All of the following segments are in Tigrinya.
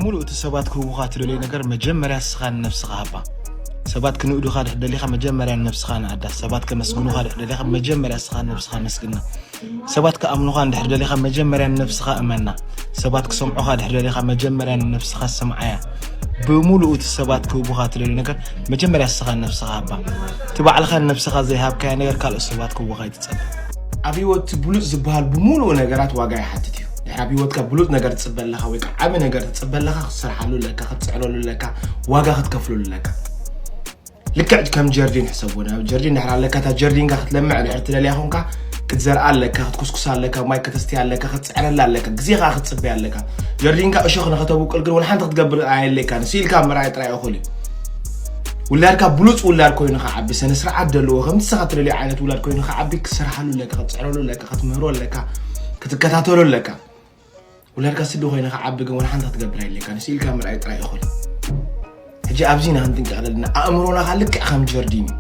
ሙሉእ እቲ ሰባት ክህቡኻ ትደልዮ ነገር መጀመርያ ንስኻ ንነብስኻ ሃባ። ሰባት ክንእዱኻ ድሕር ደሊኻ መጀመርያ ንነብስኻ ንኣዳ። ሰባት ከመስግኑኻ ድሕር ደሊኻ መጀመርያ ንስኻ ንነብስኻ መስግና። ሰባት ክኣምኑኻ እንድሕር ደሊኻ መጀመርያ ንነብስኻ እመና። ሰባት ክሰምዑኻ ድሕር ደሊኻ መጀመርያ ንነብስኻ ስምዓያ። ብሙሉእ እቲ ሰባት ክህቡኻ ትደልዮ ነገር መጀመርያ ንስኻ ንነብስኻ ሃባ። እቲ ባዕልኻ ንነብስኻ ዘይሃብካያ ነገር ካልኦት ሰባት ክህቡኻ ኣይትጸበ። ኣብ ህይወት ብሉጽ ዝበሃል ብሙሉእ ነገራት ዋጋ ይሓትት እዩ። ድሕር ኣብ ህይወትካ ብሉጽ ነገር ትጽበ ኣለኻ ወይ ከዓ ዓቢ ነገር ትጽበ ኣለኻ ክትሰርሓሉ ኣለካ ክትጽዕረሉ ኣለካ ዋጋ ክትከፍለሉ ኣለካ። ልክዕ ከም ጀርዲን ሕሰቦ ናብ ጀርዲን ድሕር ኣለካ እታ ጀርዲንካ ክትለምዕ ድሕር ትደልያ ኹንካ ክትዘርኣ ኣለካ ክትኩስኩሳ ኣለካ ማይ ከተስትያ ኣለካ ክትጽዕረላ ኣለካ ግዜ ከዓ ክትጽበያ ኣለካ። ጀርዲንካ እሾኽ ንኸተብቁል ግን ወላ ሓንቲ ክትገብር ኣየለካ ንስኢልካ ምርኣይ ጥራይ እኹል እዩ። ውላድካ ብሉፅ ውላድ ኮይኑ ክዓቢ ስነ ስርዓት ዘለዎ ከምቲ ንስኻ ትደልዮ ዓይነት ውላድ ኮይኑ ክዓቢ ክትሰርሓሉ ኣለካ ክትፅዕረሉ ኣለካ ክትምህሮ ኣለካ ክትከታተሎ ኣለካ። ውላድካ ስዲ ኮይኑ ክዓቢ ግን ወላ ሓንቲ ክትገብር የድልየካ ንስኢልካ ምርኣይ ጥራይ እኹል እዩ። ሕጂ ኣብዚ ኢና ክንጥንቀቕ ዘለና ኣእምሮና ከዓ ልክዕ ከም ጀርዲን እዩ።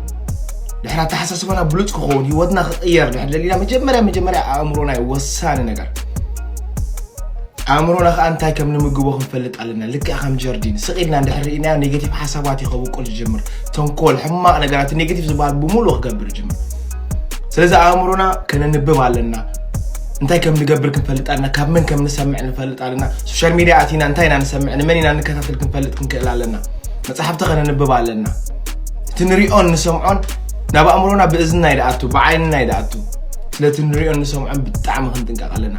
ድሕር ኣተሓሳስባና ብሉፅ ክኸውን ህይወትና ክቕየር ድሕር ደሊና መጀመርያ መጀመርያ ኣእምሮና እዩ ወሳኒ ነገር። ኣእምሮና ከዓ እንታይ ከም ንምግቦ ክንፈልጥ ኣለና። ልክዕ ከም ጀርዲን ስቕ ኢልና እንድሕር ርኢናዮ ኔጌቲቭ ሓሳባት እዩ ከብቁል ዝጅምር። ተንኮል ሕማቕ ነገራት ኔጌቲቭ ዝበሃል ብምሉእ ክገብር ይጅምር። ስለዚ ኣእምሮና ከነንብብ ኣለና። እንታይ ከም ንገብር ክንፈልጥ ኣለና። ካብ መን ከም ንሰምዕ ንፈልጥ ኣለና። ሶሻል ሚድያ ኣቲና እንታይ ኢና ንሰምዕ ንመን ኢና ንከታተል ክንፈልጥ ክንክእል ኣለና። መፅሓፍቲ ከነንብብ ኣለና። እቲ ንሪኦን ንሰምዖን ናብ ኣእምሮና ብእዝንና ይድኣቱ ብዓይንና ይድኣቱ። ስለቲ ንሪኦን ንሰምዖን ብጣዕሚ ክንጥንቀቕ ኣለና።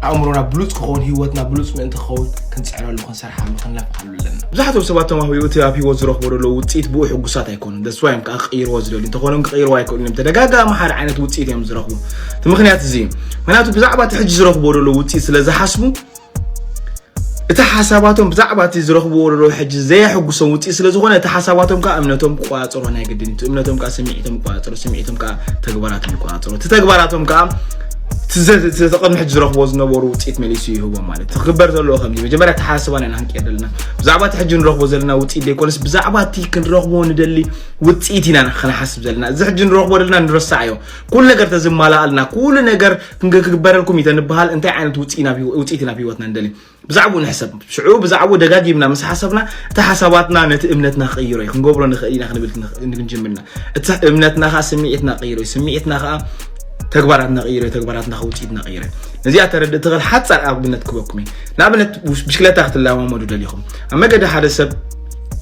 ኣእምሮና ብሉፅ ክኸውን ህይወትና ብሉፅ ምእንቲ ክኸውን ክንፅዕረሉ ክንሰርሓሉ ክንለፍዓሉ ኣለና። ብዙሓቶም ሰባት ተማህቢኡ እቲ ኣብ ህይወት ዝረኽቦ ዘሎ ውፅኢት ብኡ ሕጉሳት ኣይኮኑን። ደስዋዮም ከዓ ክቕይርዎ ዝደልዩ እንተኾኖም ክቕይርዎ ኣይክእሉን እዮም። ተደጋጋሚ ሓደ ዓይነት ውፅኢት እዮም ዝረኽቡ። እቲ ምክንያት እዚ እዩ። ምክንያቱ ብዛዕባ እቲ ሕጂ ዝረኽቦ ዘሎ ውፅኢት ስለ ዝሓስቡ እቲ ሓሳባቶም ብዛዕባ እቲ ዝረኽብዎ ዘሎ ሕጂ ዘየሕጉሶም ውፅኢት ስለ ዝኾነ እቲ ሓሳባቶም ከዓ እምነቶም ክቆፃፀሮ ናይ ግድን እቲ እምነቶም ከዓ ስምዒቶም ይቆፃፀሮ ስምዒቶም ከዓ ተግባራቶም ይቆፃፀሮ እቲ ተግባራቶም ከዓ እቲ ዘ- እቲ ቅድሚ ሕጂ ዝረኽቦ ዝነበሩ ውፅኢት መሊሱ ይህቦም ማለት እዩ። ክግበር ዘለዎ ከምዚ መጀመርያ ኣተሓሳስባና ኢና ክንቀየር ዘለና። ብዛዕባ እቲ ሕጂ ንረኽቦ ዘለና ውፅኢት ዘይኮነስ ብዛዕባ እቲ ክንረኽቦ ንደሊ ውፅኢት ኢና ክንሓስብ ዘለና። እዚ ሕጂ ንረኽቦ ዘለና ንረሳዕ እዮ። ኩሉ ነገር ተዝማላኣልና ኩሉ ነገር ክንገ- ክግበረልኩም እዩ ተንበሃል እንታይ ዓይነት ውፅኢ ናብ ህይወ- ውፅኢት ናብ ህይወትና ንደሊ ብዛዕባኡ ንሕሰብ። ሽዑ ብዛዕባኡ ደጋጊምና ምስ ሓሰብና እቲ ሓሳባትና ነቲ እምነትና ክቕይሮ እዩ ክንገብሮ ንኽእል ኢና ክንብል ንኽ- ንክንጅምር ኢና። እቲ እምነትና ከዓ ስምዒትና ቅይሮ እዩ ስምዒትና ከዓ ተግባራትና ቅይሮ እዩ ተግባራትና ከዓ ውፅኢትና ቅይሮ እዩ። ነዚኣ ተረድእ ትኽእል ሓፃር ኣብነት ክበኩም እዩ። ንኣብነት ውስ- ብሽክለታ ክትለማመዱ ደሊኹም ኣብ መገዲ ሓደ ሰብ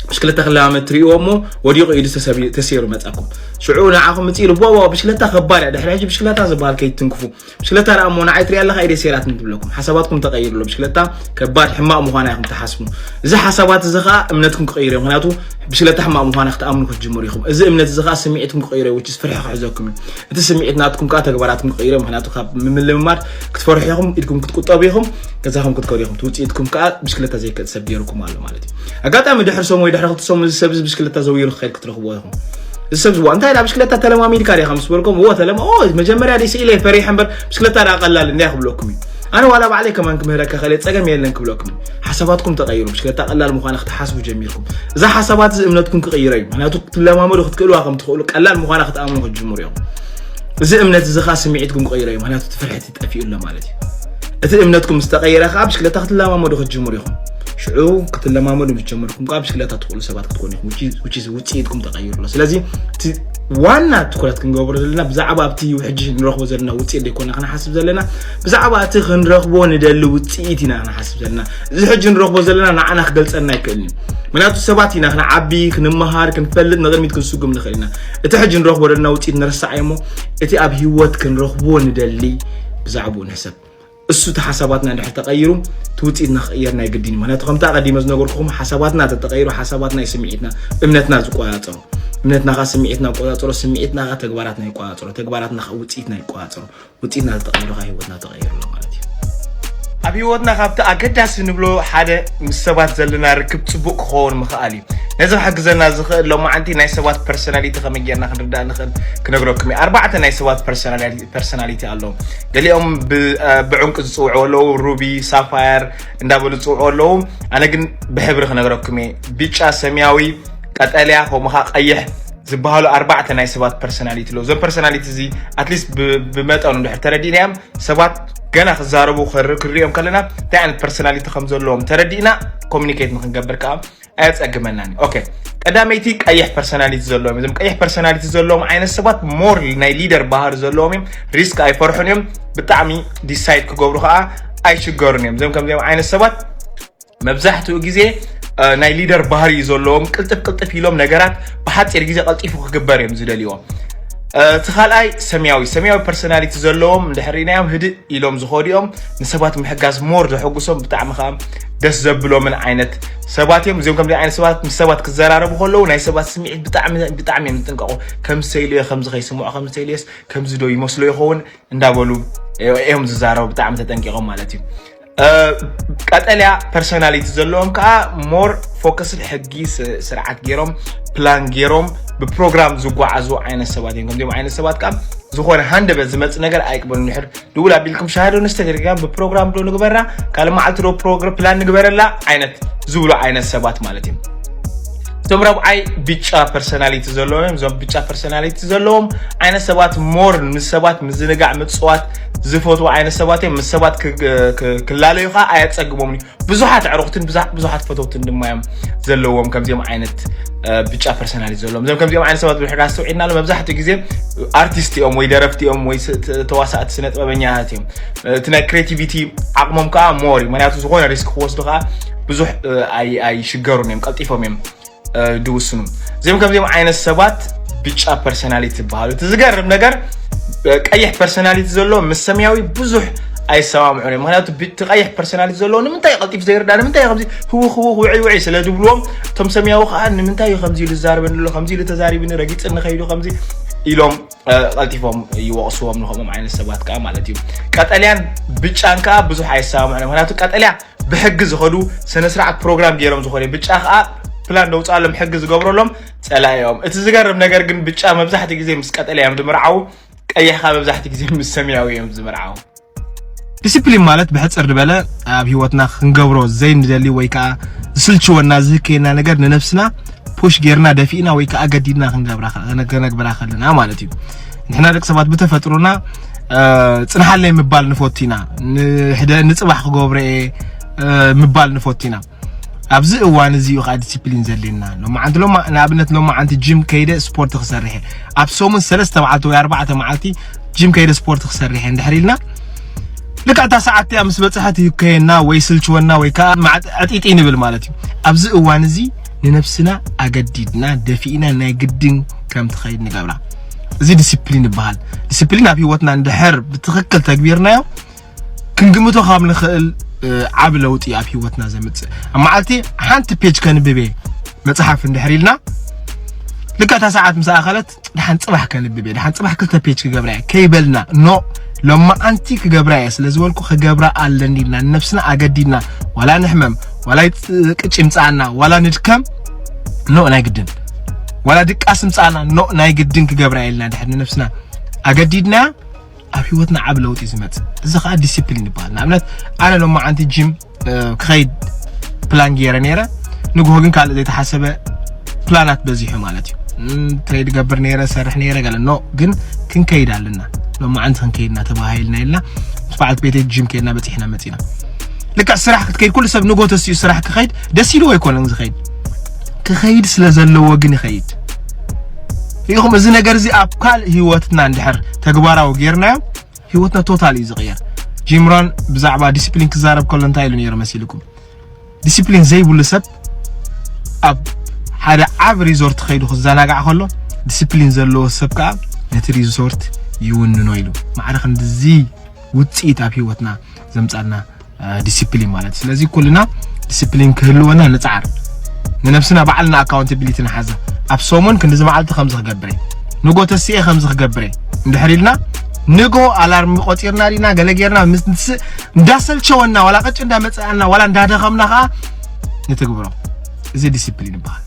ብሽክለታ ክለማመድ ትርእይዎ እሞ ወዲቑ ኢዱ ተሰቢ- ተሰይሩ መፃኩም። ሽዑ ንዓኹም ምፅእ ኢሉ ቦቦ ብሽክለታ ከባድ እያ ድሕሪ ሕጂ ብሽክለታ ዝበሃል ከይትንክፉ ብሽክለታ ደኣ እሞ ንዓይ ትሪኣ ኣለኻ ኢደ ሴራትኒ ትብለኩም ሓሳባትኩም ተቐይሩ ኣሎ ብሽክለታ ከባድ ሕማቕ ምዃና ኢኹም ትሓስቡ። እዚ ሓሳባት እዚ ኸኣ እምነትኩም ክቕይር እዩ ምክንያቱ ብሽክለታ ሕማቕ ምዃና ክትኣምኑ ክትጅምሩ ኢኹም። እዚ እምነት እዚ ኸኣ ስምዒትኩም ክቕይሮ እዩ which is ፍርሒ ክሕዘኩም እዩ። እቲ ስምዒት ናትኩም ከኣ ተግባራትኩም ክቕይሮ ምክንያቱ ካብ ምምልምማድ ክትፈርሑ ኢኹም ኢድኩም ክትቁጠቡ ኢኹም። ገዛኹም ክትከዱ ኢኹም እቲ ውፅኢትኩም ከኣ ብሽክለታ ዘይክእል ሰብ ገይሩኩም ኣሎ ማለት እዩ። ኣጋጣሚ ድሕሪ ሰሙን ወይ ድሕሪ ክልተ ሰሙን እዚ ሰብ እዚ ብሽክለታ ዘውይሩ ክኸይድ ክትረኽብዎ ኢኹም። እዚ ሰብ ዝዋ እንታይ ናብ ብሽክለታ ተለማሚድካ ዲኻ ምስ በልኩም እዎ ተለማ ኦ መጀመርያ ደስ ኢለ ፈሪሐ እምበር ብሽክለታ ደኣ ቀላል እንድያ ክብለኩም እዩ። ኣነ ዋላ ባዕለይ ከማን ክምህረካ ከለ ፀገም የለን ክብለኩም እዩ። ሓሳባትኩም ተቐይሩ ብሽክለታ ቀላል ምዃና ክትሓስቡ ጀሚርኩም። እዛ ሓሳባት እዚ እምነትኩም ክቕይሮ እዩ ምክንያቱ ክትለማመዱ ክትክእልዋ ከም ትኽእሉ ቀላል ምዃና ክትኣምኑ ክትጅምሩ እዮም። እዚ እምነት እዚ ከዓ ስምዒትኩም ክቕይሮ እዩ ምክንያቱ እቲ ፍርሕቲ ጠፊኡ ኣሎ ማለት እዩ። እቲ እምነትኩም ምስ ተቐየረ ከዓ ብሽክለታ ክትለማመዱ ክትጅምሩ ኢኹም። ሽዑ ክትለማመዱ ምስ ጀመርኩም ከዓ ብሽክለታ ትኽእሉ ሰባት ክትኮኑ ኢኹም ውፅኢትኩም ተቐይሩ ኣሎ። ስለዚ እቲ ዋና ትኩረት ክንገብሮ ዘለና ብዛዕባ ኣብቲ ሕጂ ንረኽቦ ዘለና ውፅኢት ዘይኮና ክንሓስብ ዘለና ብዛዕባ እቲ ክንረኽቦ ንደሊ ውፅኢት ኢና ክንሓስብ ዘለና። እዚ ሕጂ ንረኽቦ ዘለና ንዓና ክገልፀልና ኣይክእልን እዩ። ምክንያቱ ሰባት ኢና ክንዓቢ ክንመሃር ክንፈልጥ ንቕድሚት ክንስጉም ንኽእል ኢና። እቲ ሕጂ ንረኽቦ ዘለና ውፅኢት ንረሳዕ እሞ እቲ ኣብ ህይወት ክንረኽቦ ንደሊ ብዛዕባኡ ንሕሰብ። እሱ እቲ ሓሳባትና እንድሕር ተቐይሩ እቲ ውፅኢትና ክቕየር ናይ ግድን እዩ ምክንያቱ ከምቲ ኣቐዲመ ዝነገርኩኹም ሓሳባትና ተተቐይሩ ሓሳባትና እዩ ስምዒትና እምነትና ዝቆፃፀሮ። እምነትና ከዓ ስምዒትና ይቆፃፀሮ ስምዒትና ከዓ ተግባራትና ይቆፃፀሮ ተግባራትና ከዓ ውፅኢትና ይቆፃፀሮ። ውፅኢትና ተተቐይሩ ከዓ ህይወትና ተቐይሩ ኣሎ ማለት እዩ። ኣብ ህይወትና ካብቲ ኣገዳሲ ንብሎ ሓደ ምስ ሰባት ዘለና ርክብ ፅቡቕ ክኸውን ምኽኣል እዩ። ነዚ ክሕግዘና ዝኽእል ሎማዓንቲ ናይ ሰባት ፐርሶናሊቲ ከመይ ጌርና ክንርዳእ ንኽእል ክነግረኩም እየ። ኣርባዕተ ናይ ሰባት ፐርሶናሊቲ ኣለዎም። ገሊኦም ብዕንቂ ዝፅውዑ ኣለዉ፣ ሩቢ፣ ሳፋየር እንዳበሉ ዝፅውዑ ኣለዉ። ኣነ ግን ብሕብሪ ክነግረኩም እየ። ቢጫ፣ ሰማያዊ፣ ቀጠልያ ከምኡ ከዓ ቀይሕ ዝበሃሉ ኣርባዕተ ናይ ሰባት ፐርሶናሊቲ ኣለዉ። እዞም ፐርሶናሊቲ እዚ ኣትሊስት ብመጠኑ እንድሕር ተረዲእናዮም ሰባት ገና ክዛረቡ ክር- ክሪኦም ከለና እንታይ ዓይነት ፐርሶናሊቲ ከም ዘለዎም ተረዲእና ኮሚኒኬት ንክንገብር ከዓ ኣየፀግመናን እዩ። ኦኬ፣ ቀዳመይቲ ቀይሕ ፐርሶናሊቲ ዘለዎም እዮም። እዞም ቀይሕ ፐርሶናሊቲ ዘለዎም ዓይነት ሰባት ሞር ናይ ሊደር ባህሪ ዘለዎም እዮም። ሪስክ ኣይፈርሑን እዮም። ብጣዕሚ ዲሳይድ ክገብሩ ከዓ ኣይሽገሩን እዮም። እዞም ከምዚኦም ዓይነት ሰባት መብዛሕትኡ ግዜ እ፣ ናይ ሊደር ባህሪ እዩ ዘለዎም። ቅልጥፍ ቅልጥፍ ኢሎም ነገራት ብሓፂር ግዜ ቀልጢፉ ክግበር እዮም ዝደልይዎ። እ፣ እቲ ካልኣይ ሰማያዊ ሰማያዊ ፐርሶናሊቲ ዘለዎም እንድሕር ርኢናዮም ህድእ ኢሎም ዝኸዱ እዮም። ንሰባት ምሕጋዝ ሞር ዘሐጉሶም ብጣዕሚ ከዓ ደስ ዘብሎምን ዓይነት ሰባት እዮም። እዚኦም ከምዚ ዓይነት ሰባት ምስ ሰባት ክዘራረቡ ከለዉ ናይ ሰባት ስምዒት ብጣዕሚ ብጣዕሚ እዮም ዝጥንቀቑ። ከምዚ ተይሉ ከምዚ ከይስምዖ ከምዚ ተይሉስ ከምዚ ዶ ይመስሎ ይኸውን እንዳበሉ እዮም ዝዛረቡ ብጣዕሚ ተጠንቂቖም ማለት እዩ። እ፣ ቀጠልያ ፐርሶናሊቲ ዘለዎም ከዓ ሞር ፎከስድ ሕጊ ስ- ስርዓት ገይሮም ፕላን ገይሮም ብፕሮግራም ዝጓዓዙ ዓይነት ሰባት እዮም። ከምዚኦም ዓይነት ሰባት ከዓ ዝኾነ ሃንደበት ዝመፅእ ነገር ኣይቅበሉ። ንድሕር ድውል ኣቢልኩም ሻሂ ዶ ንስተ ተደርጋ ብፕሮግራም ዶ ንግበራ ካልእ መዓልቲ ዶ ፕሮግራም ፕላን ንግበረላ ዓይነት ዝብሉ ዓይነት ሰባት ማለት እዮም። እቶም ረብዓይ ብጫ ፐርሶናሊቲ ዘለዎም እዮም። እዞም ብጫ ፐርሶናሊቲ ዘለዎም ዓይነት ሰባት ሞር ምስ ሰባት ምዝንጋዕ ምፅዋት ዝፈትዉ ዓይነት ሰባት እዮም። ምስ ሰባት ክ- ክ- ክላለዩ ከዓ ኣየፀግሞምን እዩ። ብዙሓት ኣዕሩኽትን ብዛ- ብዙሓት ፈተውትን ድማ እዮም ዘለዎም ከምዚኦም ዓይነት እ፣ ብጫ ፐርሶናሊቲ ዘለዎም። እዞም ከምዚኦም ዓይነት ሰባት ብድሕር ኣስተውዒልና ኣሎ መብዛሕትኡ ግዜ ኣርቲስት እዮም ወይ ደረፍቲ እዮም ወይ ስ- ተ- ተዋሳእቲ ስነ ጥበበኛታት እዮም። እቲ ናይ ክሬቲቪቲ ዓቕሞም ከዓ ሞር እዩ። ምክንያቱ ዝኾነ ሪስክ ክወስዱ ከዓ ብዙሕ እ፣ ኣይ- ኣይሽገሩን እዮም፣ ቀልጢፎም እዮም እ፣ ድውስኑ። እዚኦም ከምዚኦም ዓይነት ሰባት ብጫ ፐርሶናሊቲ ይበሃሉ። እቲ ዝገርም ነገር እ፣ ቀይሕ ፐርሶናሊቲ ዘለዎ ምስ ሰማያዊ ብዙሕ ኣይሰማምዑን እዮም። ምክንያቱ ብ- እቲ ቀይሕ ፐርሶናሊቲ ዘለዎ ንምንታይ ቀልጢፍ ዘይርዳ ንምንታይ ከምዚ ህውኽ ህውኽ ውዒ ውዒ ስለ ዝብልዎም እቶም ሰማያዊ ከዓ ንምንታይ እዩ ከምዚ ኢሉ ዝዛረበኒ ኣሎ ከምዚ ኢሉ ተዛሪብኒ ረጊፅኒ ከይዱ ከምዚ ኢሎም እ፣ ቀልጢፎም ይወቕስዎም ንኸምኦም ዓይነት ሰባት ከዓ ማለት እዩ። ቀጠልያን ብጫን ከዓ ብዙሕ ኣይሰማምዑን እዮም። ምክንያቱ ቀጠልያ ብሕጊ ዝኸዱ ስነ ስርዓት ፕሮግራም ገይሮም ዝኾነ ብጫ ከዓ ፕላን ደውፅኣሎም ሕጊ ዝገብረሎም ፀላኢ እዮም። እቲ ዝገርም ነገር ግን ብጫ መብዛሕትኡ ግዜ ምስ ቀጠልያ እዮም ዝምርዓው፣ ቀይሕ ከዓ መብዛሕትኡ ግዜ ምስ ሰማያዊ እዮም ዝምርዓው። ዲሲፕሊን ማለት ብሕፅር ዝበለ ኣብ ህይወትና ክንገብሮ ዘይንደሊ ወይ ከዓ ዝስልችወና ዝህከየና ነገር ንነብስና ፑሽ ጌርና ደፊእና ወይ ከዓ ገዲድና ክንገብራ ከ- ከነግበራ ከለና ማለት እዩ። ንሕና ደቂ ሰባት ብተፈጥሮና እ፣ ፅንሓለይ ምባል ንፈቱ ኢና። ንሕደ ንፅባሕ ክገብሮ እየ እ፣ ምባል ንፈቱ ኢና። ኣብዚ እዋን እዚ እዩ ከዓ ዲሲፕሊን ዘድልየና። ሎማዓንቲ ሎማ ንኣብነት ሎማዓንቲ ጂም ከይደ ስፖርት ክሰርሕ እየ። ኣብ ሰሙን ሰለስተ መዓልቲ ወይ ኣርባዕተ መዓልቲ ጂም ከይደ ስፖርት ክሰርሕ እየ እንድሕር ኢልና ልክዕ እታ ሰዓት እቲኣ ምስ በፅሐት ይከየና ወይ ስልችወና ወይ ከዓ ማዕጥ- ዕጢጢ ንብል ማለት እዩ። ኣብዚ እዋን እዚ ንነብስና ኣገዲድና ደፊእና ናይ ግድን ከም ትኸይድ ንገብራ። እዚ ዲሲፕሊን ይበሃል። ዲሲፕሊን ኣብ ህይወትና እንድሕር ብትኽክል ተግቢርናዮ ክንግምቶ ካብ ንኽእል እ፣ ዓብ ለውጢ ኣብ ህይወትና ዘምፅእ ኣብ መዓልቲ ሓንቲ ፔጅ ከንብብ እየ መፅሓፍ እንድሕር ኢልና ልክዕ እታ ሰዓት ምስ ኣኸለት ድሓን ፅባሕ ከንብብ እየ ድሓን ፅባሕ ክልተ ፔጅ ክገብራ እየ ከይበልና ኖ ሎማዓንቲ ክገብራ እየ ስለ ዝበልኩ ክገብራ ኣለኒ ኢልና ንነብስና ኣገዲድና ዋላ ንሕመም ዋላ ይፅ- ቅጭ ይምፃኣና ዋላ ንድከም ኖ ናይ ግድን ዋላ ድቃስ ምፃኣና ኖ ናይ ግድን ክገብራ እየ ኢልና ድሕር ንነብስና ኣገዲድና ኣብ ህይወትና ዓብ ለውጢ ዝመፅእ እዚ ከዓ ዲሲፕሊን ይበሃል። ንኣብነት ኣነ ሎማዓንቲ ጂም እ፣ ክኸይድ ፕላን ገይረ ነይረ። ንግሆ ግን ካልእ ዘይተሓሰበ ፕላናት በዚሑ ማለት እዩ። እም፣ ትሬድ ገብር ነይረ፣ ሰርሕ ነይረ ገለ ኖ ግን ክንከይድ ኣለና። ሎማዓንቲ ክንከይድና ተባሃሂልና ኢልና ምስ በዓልቲ ቤተይ ጂም ከይድና በፂሕና መፂና። ልክዕ ስራሕ ክትከይድ ኩሉ ሰብ ንግሆ ተሲኡ ስራሕ ክኸይድ ደስ ኢልዎ ኣይኮነን ዝኸይድ ክኸይድ ስለ ዘለዎ ግን ይኸይድ። ርኢኹም እዚ ነገር እዚ ኣብ ካልእ ህይወትና እንድሕር ተግባራዊ ጌርናዮ ህይወትና ቶታል እዩ ዝቕየር። ጂም ሮን ብዛዕባ ዲስፕሊን ክዛረብ ከሎ እንታይ ኢሉ ነይሩ መሲልኩም? ዲስፕሊን ዘይብሉ ሰብ ኣብ ሓደ ዓብ ሪዞርት ከይዱ ክዘናጋዕ ከሎ ዲስፕሊን ዘለዎ ሰብ ከዓ ነቲ ሪዞርት ይውንኖ ኢሉ። ማዕረ ክንድዚ ውፅኢት ኣብ ህይወትና ዘምፃልና ዲስፕሊን ማለት እዩ። ስለዚ ኩልና ዲስፕሊን ክህልወና ንፅዓር። ንነብስና ባዕልና ኣካውንታቢሊቲ ንሓዛ። ኣብ ሰሙን ክንድዚ መዓልቲ ከምዚ ክገብር እየ፣ ንጎ ተሲኤ ከምዚ ክገብር እየ እንድሕር ኢልና ንጎ ኣላርም ቆፂርና ዲና ገለ ጌርና ምስ- ምስ- እንዳሰልቸወና ዋላ ቅጭ እንዳመፀኣና ዋላ እንዳደኸምና ከዓ ንትግብሮ። እዚ ዲስፕሊን ይበሃል።